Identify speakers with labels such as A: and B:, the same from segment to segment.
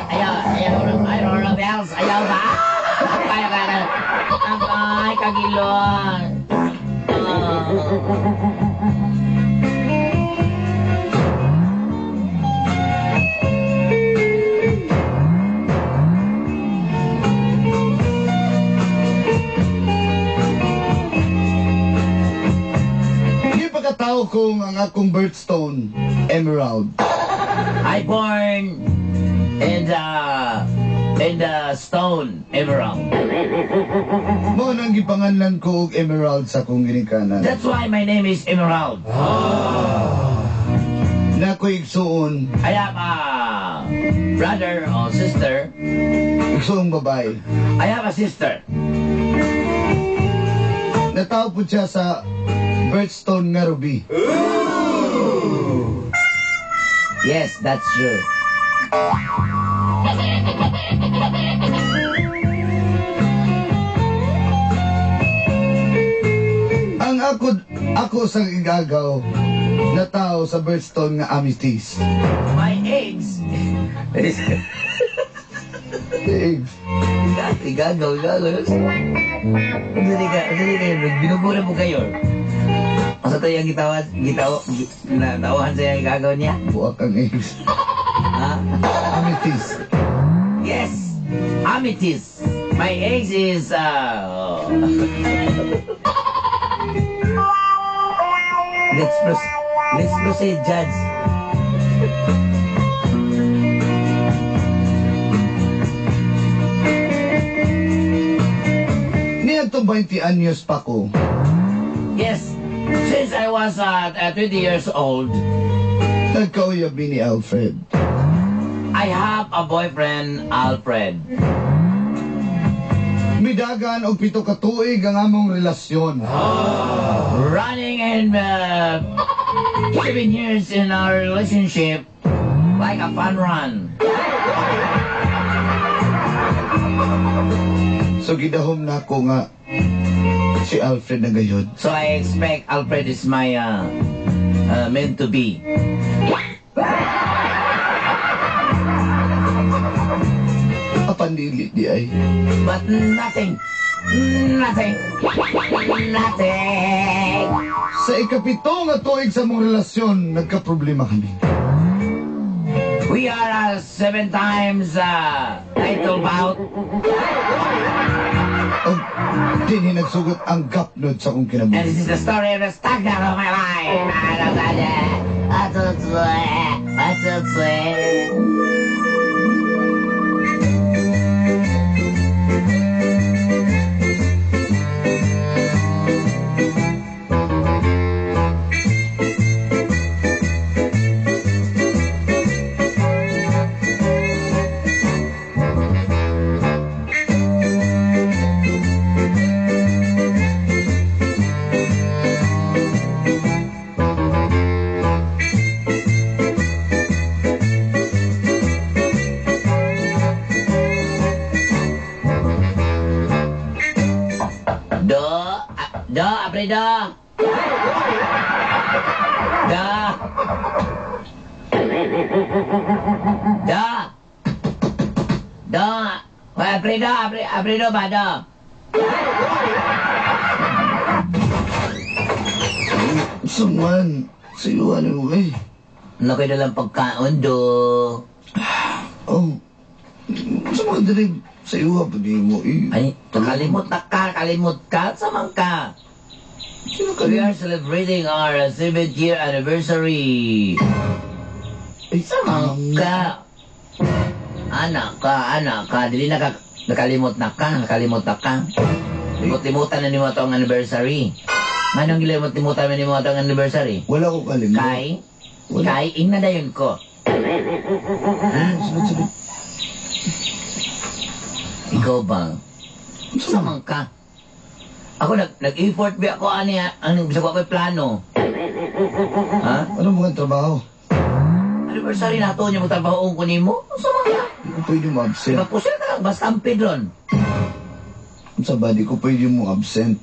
A: Ayaw, ayaw, ayaw, ba? Kaya, kaya, kaya. Agay, kagilon.
B: Di pagkatao kong ang akong birthstone, emerald.
A: I born in the stone emerald.
B: Mao nang gipanganlan ko og emerald sa akong ginikanan.
A: That's why my name is Emerald.
B: Na ako'y igsuon,
A: I have a brother or sister.
B: Igsuong babae.
A: I have a sister.
B: Natawo po siya sa birthstone nga ruby.
A: Yes, that's true.
B: Ang ako sa igagaw, natawo sa birthstone nga amethyst.
A: My eggs is
B: Eggs.
A: Igagaw, igagaw. Dali ka, binubura mo kayo. Asa tayo ang gitawa, gitawa, na tawahan sa iyang igagaw niya?
B: Buak ang eggs.
A: Ha?
B: Amethyst.
A: Yes, amethyst. My eggs is, Let's proceed, Judge.
B: Niadtong 20 anyos pa ko.
A: Yes, since I was 20 years old,
B: Nagkauyab mi ni Alfred.
A: I have a boyfriend, Alfred.
B: Midagan og 7 ka tuig ang among relasyon.
A: Running in 7 years in our relationship, like a fun run.
B: So gidahom na ako nga si Alfred na gayod.
A: So I expect Alfred is my meant to be.
B: Apan dili di ay.
A: But nothing, nothing, nothing.
B: Sa ikapito nga tuig sa among relasyon, nagkaproblema kami.
A: We are seven times title bout.
B: Og dinhi nagsugot ang gapnod sa akong
A: And
B: kinabuhi.
A: this is the story of the stagnant of my life. Do, do, Alfredo. Do. Do. Do. Alfredo, Alfredo ba, do?
B: Suman, sayuan mo eh.
A: Ano kayo dalang pagkaon, do?
B: Oh, sa mga dali, sayuha pa di mo eh.
A: Ay, kalimot na ka, kalimot ka, samang ka.
B: Sino ka?
A: We are celebrating our 7th year anniversary.
B: Ay,
A: Samang ka. Anak ka, anak ka. Dili na ka, nakalimot na ka, nakalimot na ka. Limot-limutan na nimo atong anniversary. Manong gilimot-limutan na nimo atong anniversary?
B: Wala ko kalimot.
A: Kay,
B: Wala.
A: kay, ingna dayon ko.
B: Sunod, sunod.
A: Ikaw ba? Samang ka. Ako nag-effort ba ako ani ang bisag wa ko'y plano. Ha?
B: Ano mga trabaho?
A: Anniversary na to niya mo trabahoon ko nimo. Unsa man ka?
B: Hindi ko pwede ma-absent.
A: Diba pusil ka lang basta ang ron.
B: Unsa ba, di ko pwede mo absent.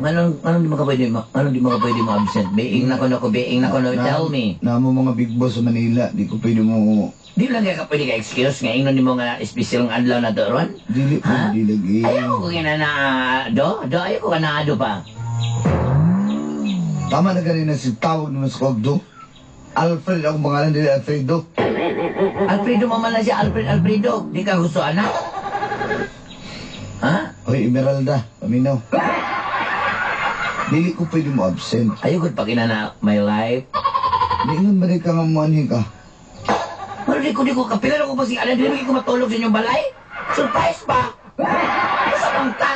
A: Anong di mo ka pwede anong di mo ka pwede mo absent? Being na ko na ko, being na ko na, tell me.
B: Namo mga big boss sa Manila, di ko pwede mo.
A: Di lang ka pwede ka excuse nga ingnon nimo nga espesyal nga adlaw na to ron.
B: Dili
A: Ha?
B: po, dili lagi.
A: Ayaw ko kina na do, do ayaw ko ka na do pa.
B: Tama na ganina si tawag naman sa kogdo. Alfred ang pangalan dili Alfredo.
A: Alfredo man na siya, Alfred Alfredo. Di ka gusto anak? Ha?
B: Hoy, Emeralda, paminaw. Dili ko pwede mo absent.
A: Ayaw ko pa kina na my life.
B: Niingon ba rin ka nga muanhin ka?
A: Pero di ko kapila ko pa si alam, di ko matulog sa inyong balay. Surprise ba? Sa bangka.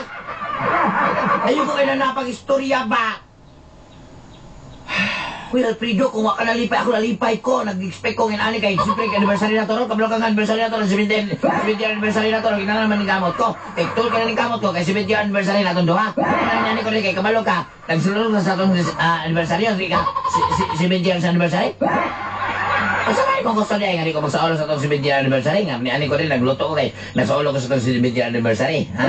A: Ayaw ko kayo na napag-istorya ba? Kuya Alfredo, kung waka nalipay, ako nalipay ko. Nag-expect ko ngin ani kay siyempre kay anniversary na to ron. Kabalo ka nga anniversary na to ron. 70 anniversary na to ron. Kinahanglan man ning kamot ko. Kay tul ka na ning kamot ko kay 70 anniversary na tong duha. Kinahanglan ani ko rin kay kabalo ka. Nagsulod ka sa atong anniversary. Di ka 70 sa anniversary. Asa man mo gusto niya nga di ko magsaulog sa atong 70 anniversary nga ni ani ko rin nagluto ko kay nasaulog ko sa atong 70 anniversary. Ha?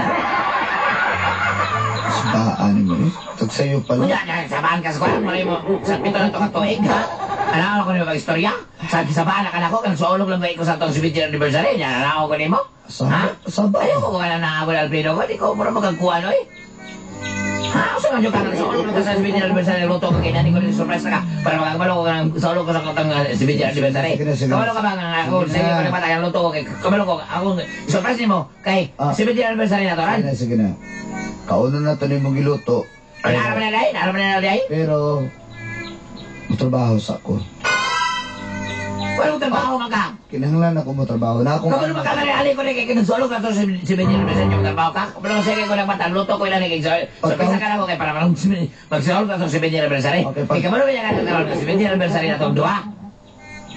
B: Sabaan mo eh. Tagsayo pala.
A: Kunya, sabaan ka sa kuwan, malay mo, sa pito na to ka tuig, ha? Ano ko nimo pag-istorya? Sa sabaan na ka na ko, kanang saulog lang ko sa atong 70 anniversary, nya nanaw ko nimo. Ha?
B: Saba.
A: Ayaw ko ka na naabol, Alfredo ko, di ko mura magkagkuhan, oy. Ha? Usa man jud ka nang saulog lang ka sa 70 anniversary, luto ko kay nani ko rin surprise na ka, para makakabalo ko nang saulog ko sa katong 70 anniversary.
B: Sige.
A: Kabalo ka ba nga ako,
B: Sige
A: sige
B: na.
A: ko na patay ang luto ko kay kabalo ko, akong surprise nimo kay 70 anniversary na to, ran.
B: Sige na. Kauna na to ni mong giluto.
A: Naaraman na day, naaraman na day.
B: Pero, motrabaho sa ako.
A: Wala mo trabaho man ka.
B: Kinahanglan ako motrabaho na akong
A: Kabalo ba ka nga ali ko rin kay nagsulog ka to sa 70 anniversary yung trabaho ka. Kabalo sige ko nang mata luto ko ilan kay surprise ka na ko kay para manong magsulog ka to sa 70 anniversary.
B: Okay,
A: Kay kabalo ba ka karon sa 70 anniversary na tong duha.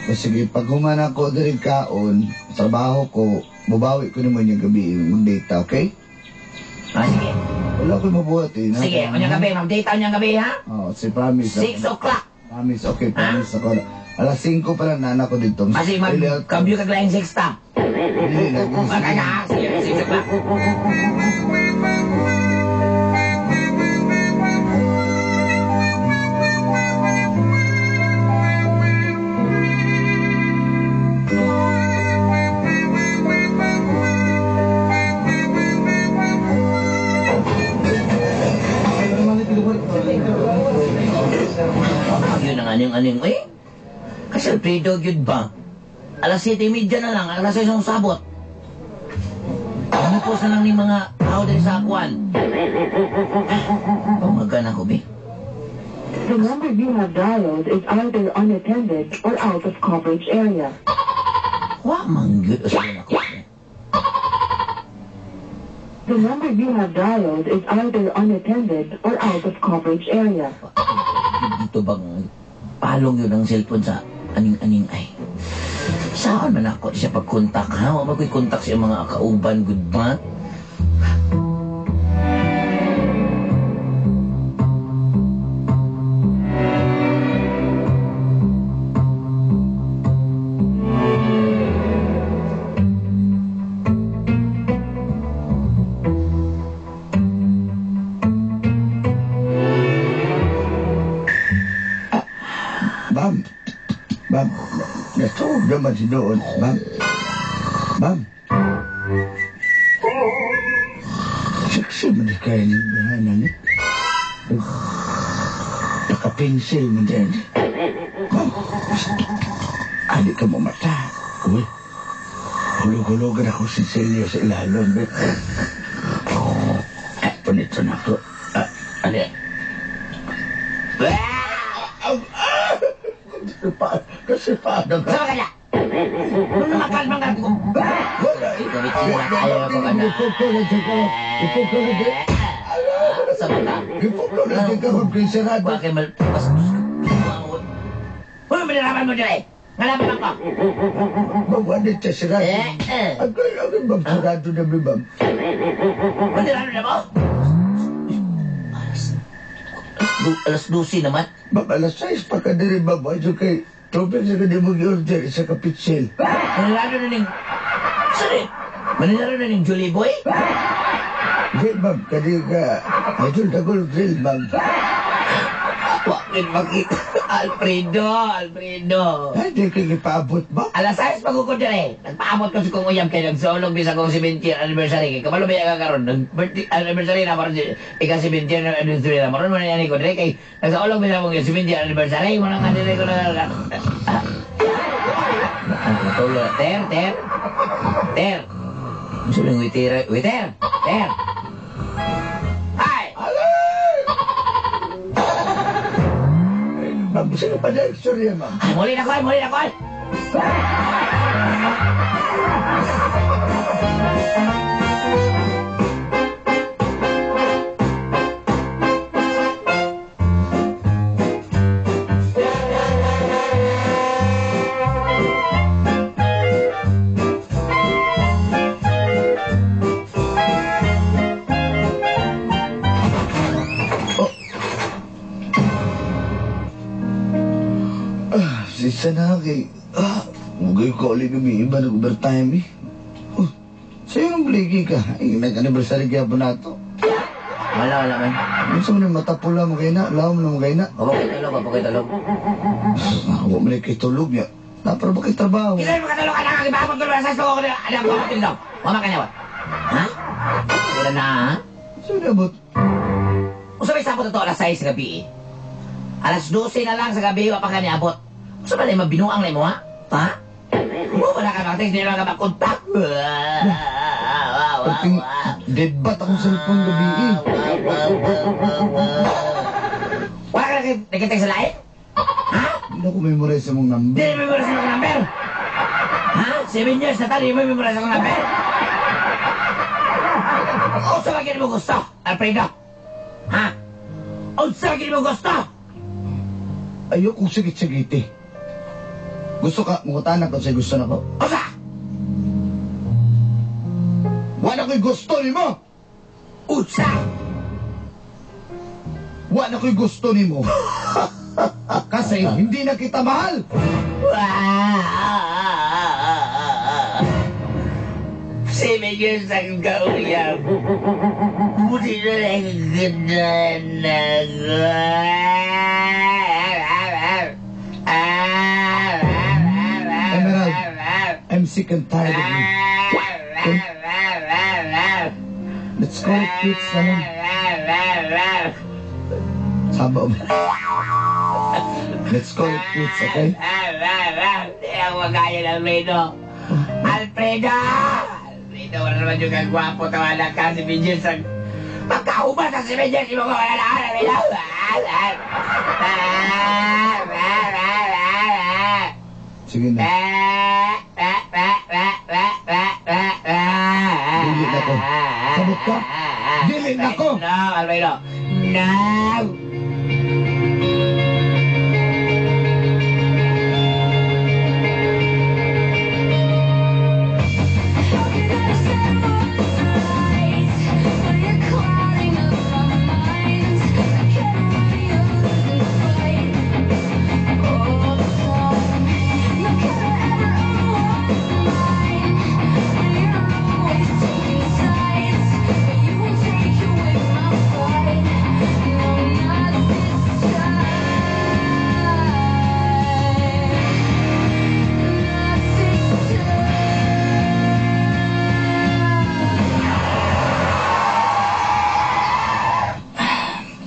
B: O sige, pag human ako diri kaon, trabaho ko, mubawi ko naman yung gabi mag-data, okay?
A: Ah, sige.
B: Wala ko mabuhat eh.
A: Sige, unyang gabi, mag-date unyang gabi ha.
B: Oh, si promise.
A: 6 o'clock.
B: Promise, okay, promise ako. Alas 5 pa lang nana ko dito.
A: Kasi mag-cambio kag laing sexta.
B: Dili, lagi.
A: Magkaka, sige, 6 o'clock. Yun ang aning-aning, eh. Kasi Alfredo, yun ba? Alas 7:30 na lang, alas 6 ang sabot. Ano na lang ni mga tao din sa akuan. Oh, magana ko, be.
C: The number you have dialed is either unattended or out of coverage area.
A: Wa man gyud usahan ako.
C: The number you have dialed is either unattended or out of coverage area.
A: Dito bang palong yun ang cellphone sa aning-aning ay. Saan man ako siya pagkontak ha? Wa man ko'y kontak sa mga kauban good ba?
B: Bam! Bam! Natulog naman si doon. Bam! Bam! Sexy man di kayo ni Behana ni. Naka-pencil man din. Bam! Ali ka mo mata. Uy! Hulog-hulugan ako si Celia sa ilalom. Eh, punito na ako. Ah, ali. Kasi paano ka?
A: Sama kaya? Nung namakal mga ko.
B: Wala.
A: Ayaw ko ka na.
B: Ipukol na
A: Sama ka?
B: Ipukol na ka kung kisarado.
A: Bakit mal... Bastos ka. Wala mo nalaman mo dyan eh. Ngalaman lang ko.
B: Bawa dito sirado.
A: Eh, eh.
B: Ang kailangan bang sirado na bibam?
A: Mandirano na mo? Alas 12 naman.
B: Bam, alas 6 pa ka diri bam. Ay, kay tubig sa kanya mag-order sa kapitsil.
A: Mandirano na ning... Sorry. Mandirano na ning Julie Boy?
B: Di, ma'am. Kadi ka. Idol, dagol, drill, ma'am.
A: Wa gid makita. Alfredo, Alfredo.
B: Ay, di ka gipaabot ba?
A: Alas 6 pagukod dire. Nagpaabot ko sa kong uyab kay nagsulog bisa kong 70th anniversary kay kabalo ba ka karon nag birthday anniversary na maron ika 70th anniversary na maron man yani ko dire kay nagsaulog bisa kong 70th anniversary mo na nga dire ko na. Matulog. Ter, ter. Ter. Unsa man witer, witer. Ter. Ay!
B: Ma'am, sino pa dahil? Sorry, ma'am.
A: Ay, muli na ko, ay, muli na ko, ay.
B: Sisa na kay... Mugay ko ulit umiiba nag-overtime eh. Oh, sa'yo nang bligi ka. Ay, nag-anniversary kaya po na ito.
A: Wala, wala man.
B: Minsan mo na matapula mo kayo na, laom na mo kayo na.
A: Opo kay tulog, opo kay tulog.
B: Ako mo na kay tulog niya. Napara ba kay trabaho?
A: Kailan mo katulog ka na, ipaabot ko alas 6 pagukod. Alam ko, tulog. Wala ka niya, ha? Wala na, ha?
B: Sino na abot?
A: Usa may sabot ito alas 6 sa gabi eh. Alas 12 na lang sa gabi, wa pa ka niabot. Usa ba na mabinuang na mo, ha? Ha? Wala ka mag-text, hindi na ka mag-contact.
B: Perting dead bat akong cellphone gabi eh.
A: Wala ka nag-text sa lain? Ha?
B: Hindi na ko memorize sa mong number.
A: Hindi na memorize sa mong number? Ha? 7 years na tayo, hindi mo memorize sa mong number? Unsa ba gini mo gusto, Alfredo? Ha? Unsa ba gini mo gusto?
B: Ayokong sigit-sigiti. Gusto ka, mukutanan ko sa'yo gusto na ko.
A: Unsa?
B: Wala ko'y gusto ni mo!
A: Unsa?
B: Wala ko'y gusto ni mo. Kasi hindi na kita mahal.
A: 7 years ang kauyab. Buti na lang ganda na.
B: Emerald, I'm sick and tired of you. Okay? Let's call it quits na lang. Saba mo. Let's call it quits, okay?
A: Hindi ako makaya ng Alfredo. Alfredo! Alfredo, wala naman yung kagwapo. Tawanan ka si Midges. Magkaubas ang si Midges. Hindi mo ko wala na. Alfredo!
B: Sige na. Dili na ko. Sabot ka? Dili na ko!
A: No, Alfredo. No!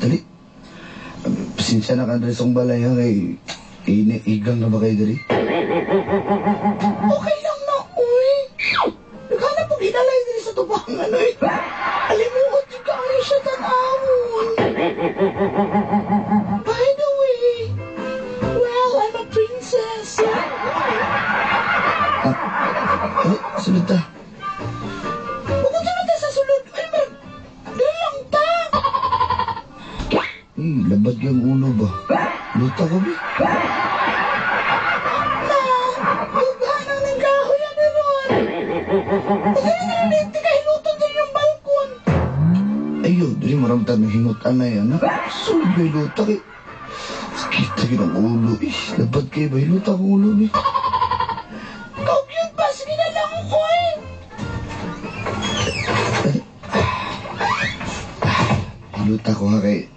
B: Dali. Pasensya na ka dali sa balay ha kay igang na ba kayo dali? Okay lang na, uy. Naghanap pag hinalay dali sa tubangan, uy. Alimuot yung kaayo siya tanawon. By the way, well, I'm a princess. Ah, sulod ta. Bukod sulod ta sa sulod. Ay, mar, dali lang ta. Labad kayong ulo ba? Luta ko, bi. Na! Dughanang ng kahoy yan ron. Kasi na kay luto din yung balkon. Ayo, dili mo ramtan ng hingot anay, ano? Sulod kay luta kay... Sakit na ng ulo, eh. Labad kayo ba? Luta kong ulo, bi. Ikaw cute ba? Sige na lang ko, eh. Hiluta ko ha kay...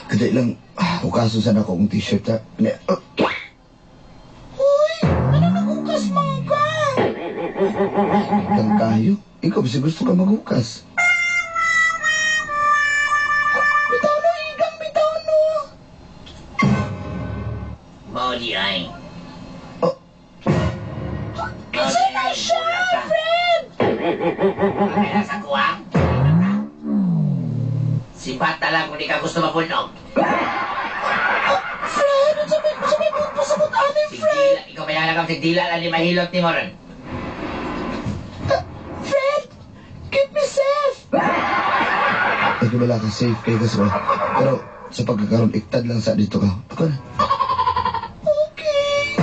B: Kadai lang, hukaso sana ako kong t-shirt ha.
D: Hoy, ano naghukas man ka?
B: Kang kayo. Ikaw, basta gusto ka maghukas.
D: Bitaw no, igang bitaw no.
A: Mao di ay.
B: Oh.
D: Kinsa na siya, Fred?
A: Kaya sa kuha? Si bata lang kung di ka gusto mapunog.
D: Fred, unsa may pasabot ani,
A: Si
D: Fred?
A: Dila, ikaw bayaran ka si Dila lang di mahilot ni Moron.
D: Fred, keep me safe.
B: Ay, wala ka, safe kayo ka sa. Pero sa pagkakaroon, iktad lang sa dito ka. Ako na.
D: Okay.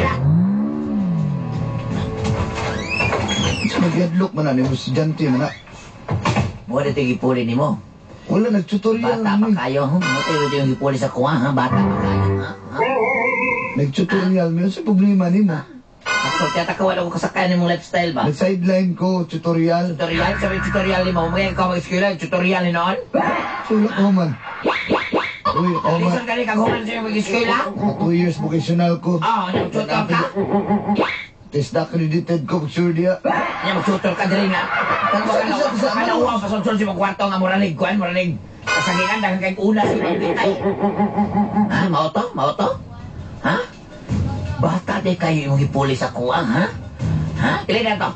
B: Sa magyadlok man na, ni mo estudyante man na.
A: Mo na ito gipuli ni mo.
B: Wala, nag-tutorial.
A: Bata pa kayo. Mo tayo ito yung gipuli sa kuha, ha? Bata pa kayo, ha? Ha?
B: Nag-tutorial mo yun sa problema ni mo.
A: Ako, tiyata ka, wala ko kasakayan imong lifestyle ba?
B: Nag-sideline ko, tutorial.
A: Tutorial? Sabi tutorial ni mo. Mga ikaw mag-eskwela, tutorial ni noon?
B: So, wala ko man. Uy, ako man.
A: Lisod ka ni kag human sa mag-eskwela?
B: Naka 2 years vocational ko.
A: Oo, oh, tutor ka?
B: Test accredited ko, sure diya.
A: Nya magtutor ka diri nga. Kung ka na kana uwa pa sulsul si kwarto nga muralig kuan muralig. Kasagingan daghan kay una si bitay. Ha, mao to? Mao to? Ha? Bata di kayo imong gipuli sa kuang, ha? Ha? Pila na to?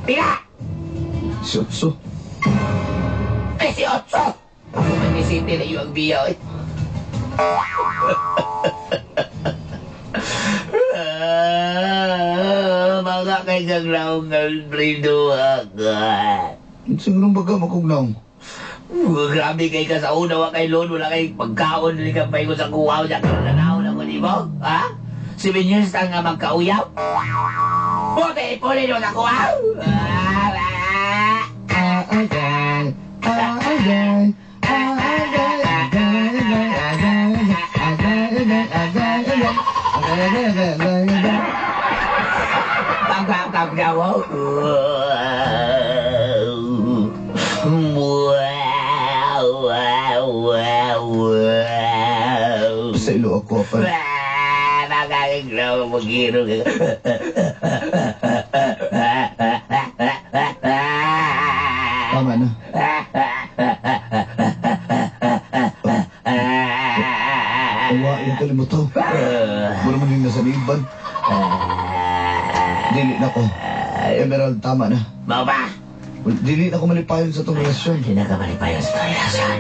A: Pila!
B: Si Otso.
A: Ay, si Otso! Ako man ni City na yung biya, eh. Mga kay kaglaong Alfredo, aga.
B: Siguro baga makugnaw.
A: Grabe kay ka sa una, wa kay loan, wala kay pagkaon, dili ka paingon sa kuwaw, niya karon na ako di mo, ha? 7 years ta nga magkauyab. Puti, ipuli mo sa kuwaw. Ah, ah,
B: Ah, agay, ah, agay, ah, agay, agay, agay, agay, agay, agay, agay, agay, agay, agay, agay, agay.
A: Tag, tag, tag, tag, wow. Wow, wow, wow, wow.
B: Sa ilo ako, pa.
A: Magagalaw mo giro.
B: Tama na. Awa, yung kalimuto. Mura man yung nasa liban. Dili na ko. Emerald, tama na.
A: Mao ba?
B: Dili na ko malipayon sa tong relasyon.
A: Hindi na ka malipayon sa relasyon.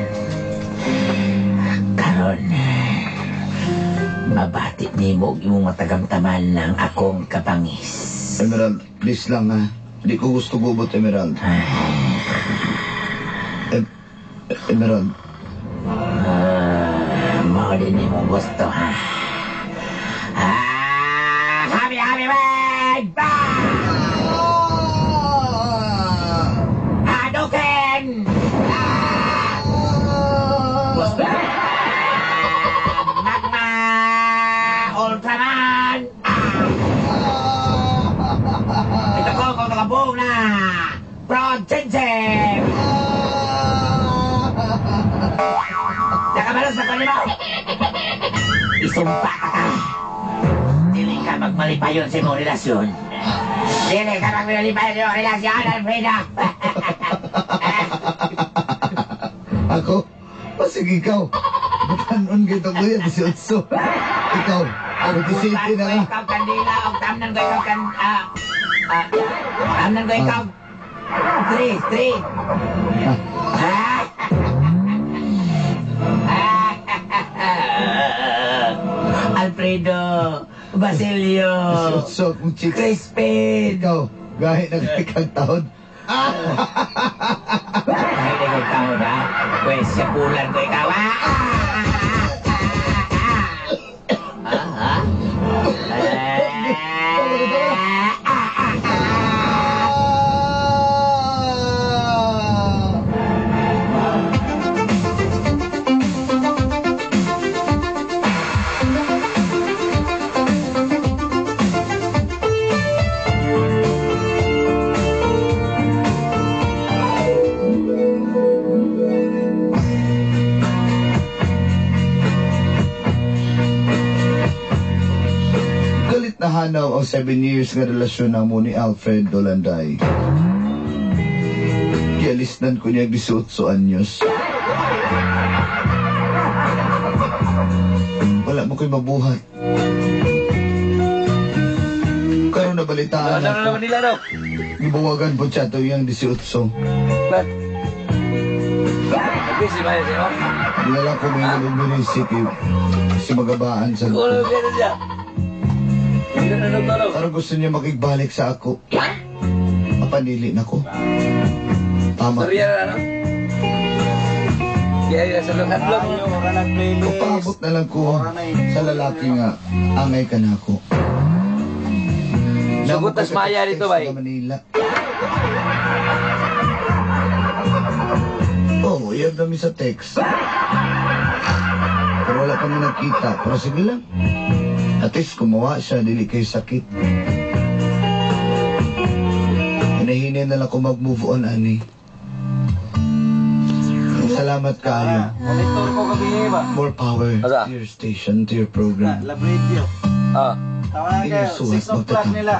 A: Karon, mabati nimo og imong matagamtaman ng akong kabangis.
B: Emerald, please lang ha. Hindi ko gusto gubot, Emerald. Emerald,
A: Ah, mao din nimo gusto, ha? Ah, happy, happy, bye! Bye! Hadouken! Ah! Gusto? Magma! Ultraman! Ah! Ito ko kung nakabong na! Proud Chinchin! Nakabalos na ko nimo! Isumpa ka ka! Dili ka magmalipayon sa imong relasyon. Dili ka magmalipayon sa imong relasyon, Alfredo!
B: Ako? Pasig ikaw. Butanon kita ko yan, si Otso. Ikaw, City na
A: ko
B: ka.
A: Ikaw kandila, og tamnan ko ikaw kan... Tamnan ko ikaw. Three, three. Ah. Alfredo, Basilio,
B: Si Otso, kung chicks.
A: Crispin.
B: Ikaw, gahit na kang taon.
A: Kahit ikaw taon, ha? Pwes, siya pulan ko ikaw, ha? Ah, ha? Ah,
B: Nahanaw ang 7 years nga relasyon namo ni Alfred Dolanday. Gialisnan ko niya 18 anyos. Wala mo ko'y mabuhat. Karon nabalitaan
E: Ano na
B: ako.
E: naman nila daw?
B: Gibuwagan po siya to iyang 18.
E: Ba't? Busy ba yun siya?
B: Hindi na lang ko may nalumiri si, si magabaan sa
E: Siguro meron siya. Hindi na nagtulog.
B: Parang gusto niya makigbalik sa ako. Mapanili na ko. Tama.
E: Sorry na ano? Kaya sa hadlok.
B: Paabot na lang ko sa lalaki nga, angay ka na ako.
E: Sugot tas maya dito, bay.
B: Sa Manila. Oo, oh, yan kami sa text. Pero wala kami nagkita. Pero sige lang. At least gumawa siya, dili kay sakit. Hinahinin na lang ko mag-move on, ani. Salamat kaayo.
F: Monitor ko gabi ba?
B: More power
E: Asa?
B: to your station, to your program.
F: Lab radio.
E: Ah.
F: Tawa na kayo,
B: Inusuwat
F: 6 o'clock
B: mo,
F: nila.